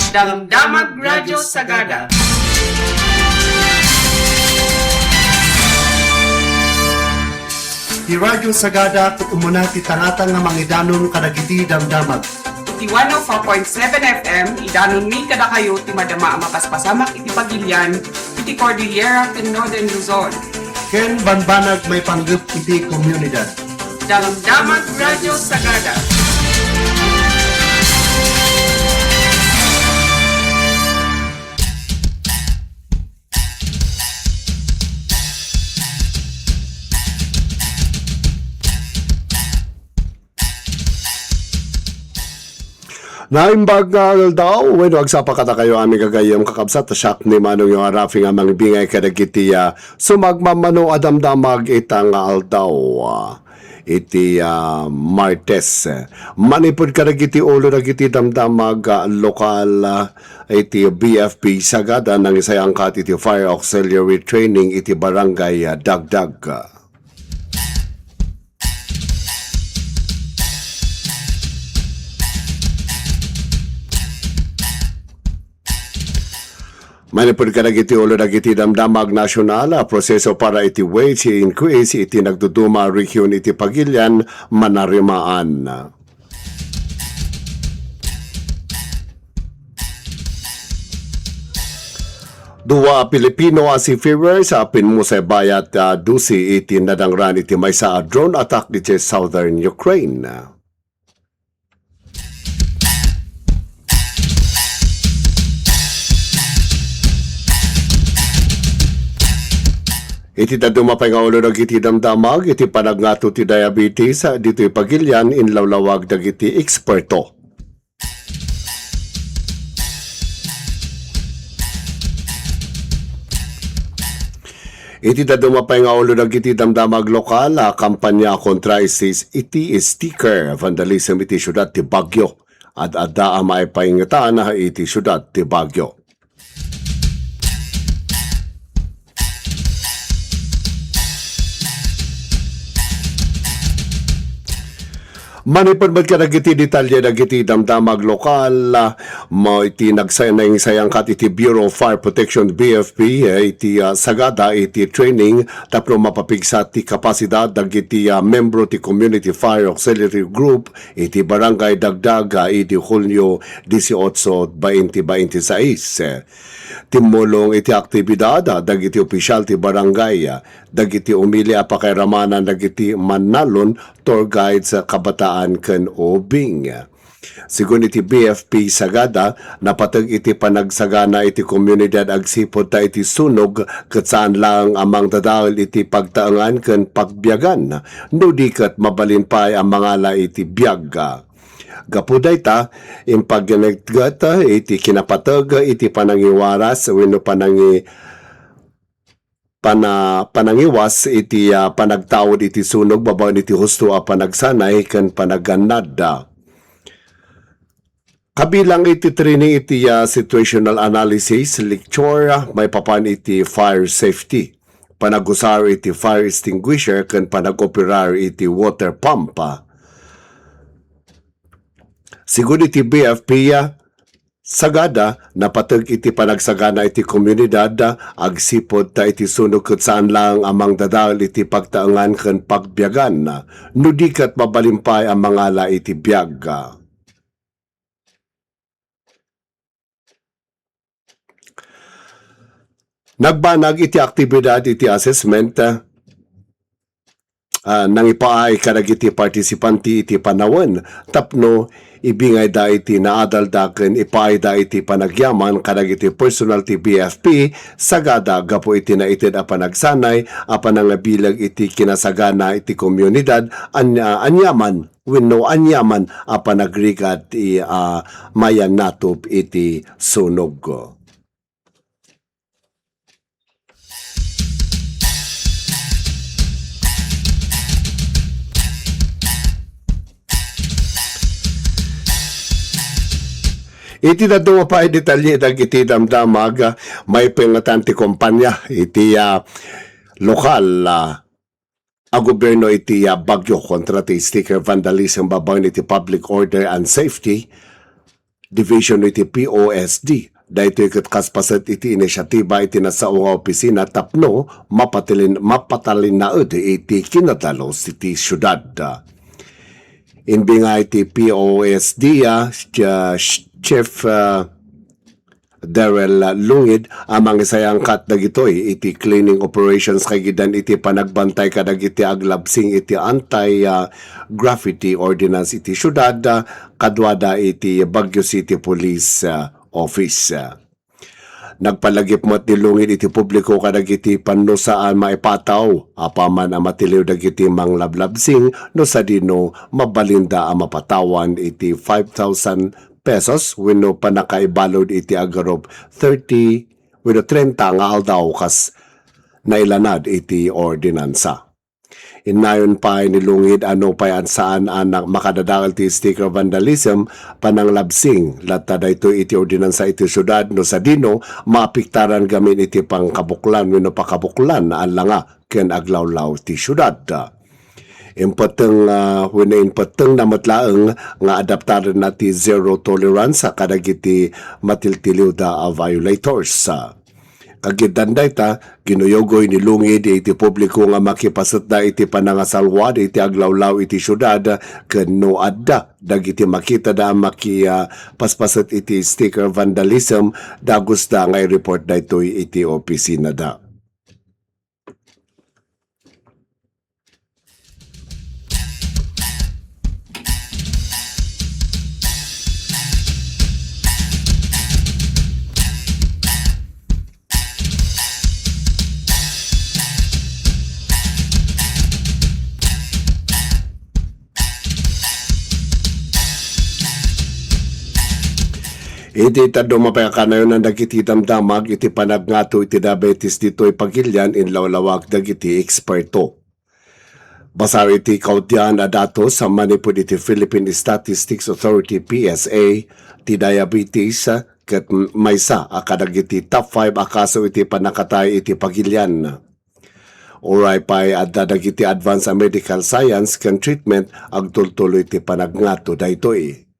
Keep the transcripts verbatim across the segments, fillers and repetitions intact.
Damdamag Radio Sagada. Ti Radio Sagada ket umuna ti tangtang nga mangidanon kadagiti damdamag. Iti one oh four point seven F M, idanonmi kadakayo ti madama a mapaspasamak iti pagilian iti Cordillera ken Northern Luzon. Ken bambanag maipanggep iti komunidad. Damdamag Radio Sagada. Naimbag nga aldaw, wenno agsapa kadakayo, amin gagayyem, kakabsat, siak ni Manong Yoharafi nga mangibingay kadagiti, ah, sumagmamano a damdamag ita nga aldaw, ah, iti, ah, Martes. Manipud kadagiti ulo dagiti damdamag, ah, lokal, ah, iti B F P Sagada, nangisayangkat iti Fire Auxiliary Training iti Barangay, ah, Dagdag. Manipud kadagiti ulo dagiti damdamag nasional a proseso para iti wage increase iti nagduduma a rehiyon iti pagilian manarimaan. Dua a Pilipino a seafarers a pinmusay bayat a dose iti nadangran iti maysa a drone attack iti southern Ukraine. Iti dadduma pay nga ulo dagiti damdamag iti panagngato ti diabetes, ditoy pagilian inlawlawag dagiti eksperto. Iti dadduma pay nga ulo dagiti damdamag lokal a kampanya kontra iti, iti sticker vandalism iti siudad ti Baguio. Ad-adda a maipaingetan iti siudad ti Baguio. Manipud met kadagiti detalye dagiti damdamag lokal, mo iti nagsay-, nangisayangkat iti Bureau of Fire Protection, B F P, eh, iti, ah, Sagada iti training tapno mapapigsa ti kapasidad dagiti, ah, membro ti Community Fire Auxiliary Group iti Barangay Dagdag, ah, idi Hulio dieciocho, twenty twenty-six. Timmulong iti aktibidad, ah, dagiti opisyal ti barangay, ah, dagiti umili a pakairamanan dagiti mannalon, tour guides, ah, kabataan ken ubing. Sigun iti B F P Sagada, napateg iti panagsagana iti komunidad agsipud ta iti sunog ket saan laeng a mangdadael iti pagtaengan ken pagbiagan, no di ket mabalin pay a mangala iti biag. Gapu dayta, impagyanegget iti kinapateg iti panangiwaras wenno panangi-, pana-, panangiwas iti, ah, panagtaud iti sunog babaen iti husto a panagsanay ken panagannad. Kabilang iti training iti, ah, situational analysis, lecture, ah, maipapan iti fire safety, panagusar iti fire extinguisher ken panag-operar iti water pump. Sigun iti B F P, ah, Sagada, napateg iti panagsagana iti komunidad, agsipud ta iti sunog ket saan laeng a mangdadael iti pagtaengan ken pagbiagan, no di ket mabalin pay a mangala iti biag. Nagbanag iti aktibidad iti assessment, ah, nangipaay kadagiti partisipanti iti panawen tapno ibingayda iti naadalda ken ipaayda iti panagyaman kadagiti personal ti B F P Sagada gapu iti naited a panagsanay a panangabileg iti kinasagana iti komunidad ania-, aniaman wenno aniaman a panagrigat ti, ah, mayannatop iti sunog. Iti dadduma pay detalye dagiti damdamag, maipaingetan ti kompanya iti, ah, lokal, ah, a gobierno iti, ah, Baguio kontra ti sticker vandalism babaen iti public order and safety. division iti P O S D. Daytoy ket kas paset iti inisyatiba iti nasao nga opisina tapno mapatalin-, mapatalinnaed iti kinadalus iti siudad. Inbinga iti P O S D, ah, ch-, ah, ch-, Chief, ah, Daryl Lungid a mangisayangkat dagitoy iti cleaning operations kaigidan iti panagbantay kadagiti aglabsing iti anti, ah, graffiti ordinance iti siudad, ah, kaduada iti Baguio City Police, ah, Office. Nagpalagip met ni Lungid iti publiko kadagiti pannusa a maipataw apaman a matiliw dagiti manglablabsing no sadino mabalinda a mapatawan iti five thousand pesos wenno pannakaibalud iti agarup thirty wenno trenta nga aldaw kas nailanad iti ordinansa. Innayon pay ni Lungid a nupay saan a na-, makadadael ti sticker vandalism, pananglabsing, latta daytoy iti ordinansa iti siudad no sadino maapektaran gamin iti pangkabuklan wenno pakabuklan a langa ken aglawlaw ti siudad. Impetteng, ah, wenno impettengna met laeng nga adaptarenna ti zero tolerance kadagiti matiltiliwda a violators. Kagiddan dayta, ginuyogoy ni Lungid iti publiko nga makipasetda iti panangasalwad iti aglawlaw iti siudad ken no adda dagiti makitada a maki-, ah, paspaset iti sticker vandalism, dagusda nga i-report daytoy iti opisinada. Iti dadduma pay a kanayonan dagiti damdamag iti panagngato iti diabetes ditoy pagilian inlawlawag dagiti eksperto. Basar iti kaudian a datos a manipud iti Philippine Statistics Authority, P S A, ti diabetes, ket maysa a kadagiti top five a kaso iti pannakatay iti pagilian. Uray pay adda dagiti advance a medical science ken treatment, agtultuloy ti panagngato daytoy.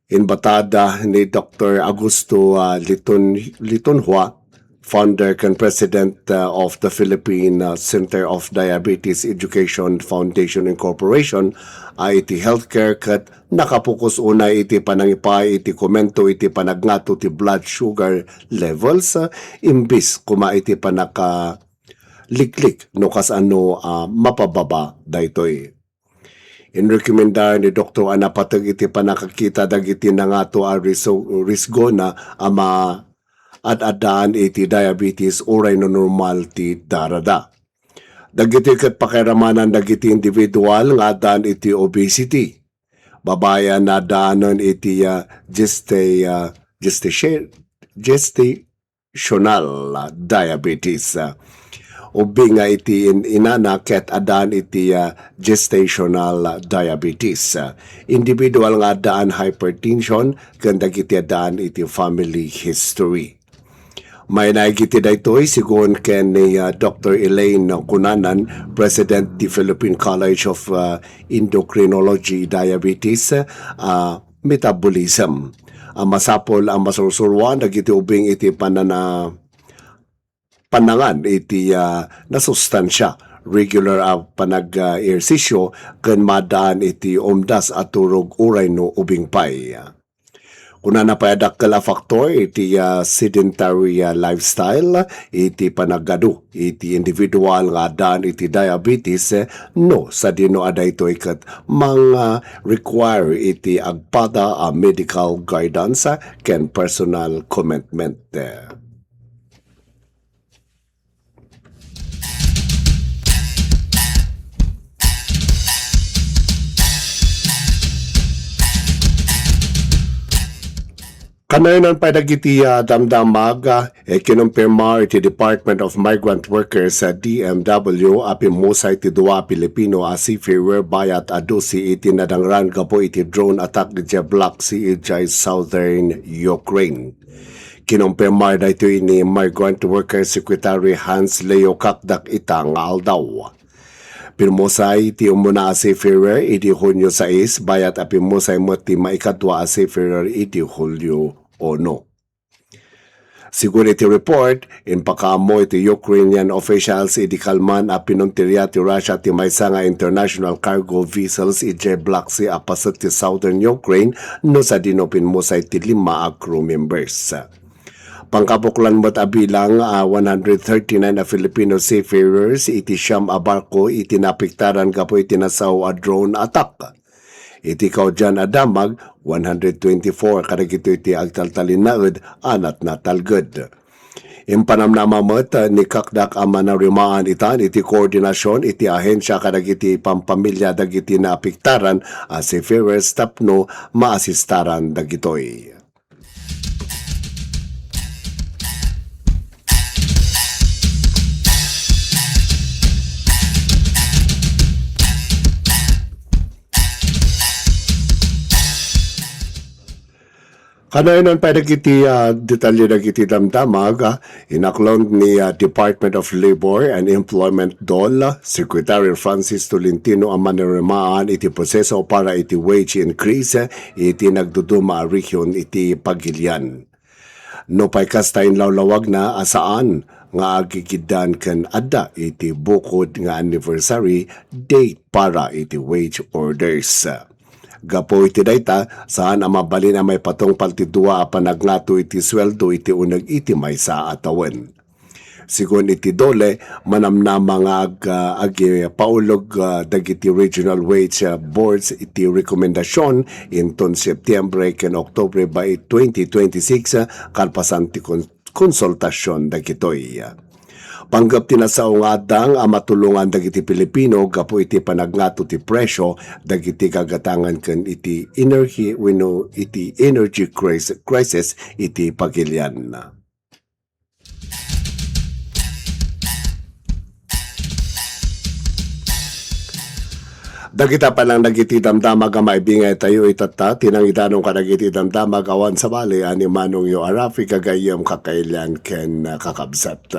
Inbatada ni Doktor Augusto, ah, Litun-, Litunhua, founder ken president, ah, of the Philippine, ah, Center of Diabetes Education Foundation Incorporation, a iti healthcare ket nakapokus unay iti panangipay iti komento iti panagngato ti blood sugar levels, ah, imbis koma iti panakaliklik no kasano a mapababa daytoy. Inrekomendar ni Doktor a napateg iti pannakakita dagiti nangato a riso-, risgona a ma-, ad-addaan iti diabetes uray no normal ti darada. Dagiti ket pakairamanan dagiti individual nga addaan iti obesity. Babayan nga addaanen iti, ah, gesta-, ah, gestacia-, gestational diabetes. Ubing nga iti in-, inana ket addaan iti, ah, gestational diabetes. Individual nga addaan hypertension ken dagiti addaan iti family history. Mainaig iti daytoy, sigun ken ni, ah, Doktor Elaine Cunanan, President ti Philippine College of, ah, Endocrinology, Diabetes, ah, Metabolism, a masapul a masursuroan dagiti ubing iti panana-, pannangan iti, ah, nasustansia, regular a panag-, ah, ehersisyo, ken maddaan iti umdas a turog uray no ubing pay. Kunana pay a dakkel a faktor iti, ah, sedentary, ah, lifestyle iti panagadu iti individual nga addaan iti diabetes, eh, no sadino a daytoy ket mang, ah, require iti agpada a medical guidance, ah, ken personal commitment. Kanayonan pay dagiti, ah, damdamag, ah, ikinumpirmar iti Department of Migrant Workers, ah, D M W, a pimmusay ti dua a Pilipino a seafarer bayat a dose iti nadangran gapu iti drone attack idiay Black Sea idiay southern Ukraine. Kinumpirmar daytoy ni Migrant Worker Secretary Hans Leo Kakdak ita nga aldaw. Pimmusay ti umuna a seafarer idi Hunyo sais, bayat a pimmusay met ti maikadua a seafarer idi Hulyo uno. Sigun iti report, impakaammo iti Ukrainian officials idi kalman a pinuntiria ti Russia ti maysa nga international cargo vessels idiay Black Sea a paset ti southern Ukraine no sadino pimmusay ti lima a crew members. Pangkabuklan met a bilang a one hundred thirty-nine a Filipino seafarers iti siam a barko iti naapektaran gapu iti nasao a drone attack. Iti kaudian a damag, one hundred twenty-four kadagitoy ti agtaltalinaed a natnatalged. Impanamnama met ni Kakdak a manarimaan itan iti koordinasion iti ahensia kadagiti pampamilya dagiti naapektaran a seafarers tapno maasistaran dagitoy. Kanayon pay dagiti, ah, detalye dagiti damdamag, ah, inaklon ni, ah, Department of Labor and Employment, DOLE, Secretary Francis Tolentino a manirimaan iti proseso para iti wage increase, eh, iti nagduduma a rehiyon iti pagilian. Nupay kasta, inlawlawagna a saan nga agigiddan ken adda iti bukod nga anniversary date para iti wage orders. Gapu iti dayta, saan a mabalin a maipatungpal ti dua a panagngato iti sueldo iti uneg iti maysa a tawen. Sigun iti DOLE, manamnama nga ag-, ah, agipaulog, ah, dagiti regional wage, ah, boards iti rekomendasion inton Septiembre ken Oktubre bai twenty twenty-six, ah, kalpasan ti kon-, konsultasion dagitoy. Panggep ti nasao nga addang a matulongan dagiti Pilipino gapu iti panagngato ti presio dagiti gagatangan ken iti energy wenno iti energy cris-, crisis iti pagilian. Dagita pay lang dagiti damdamag a maibingay tayo itatta, ti nangidanon kadagiti damdamag awan sabali a ni Manong Yo a Rafi, gagayyem, kakailian ken kakabsat.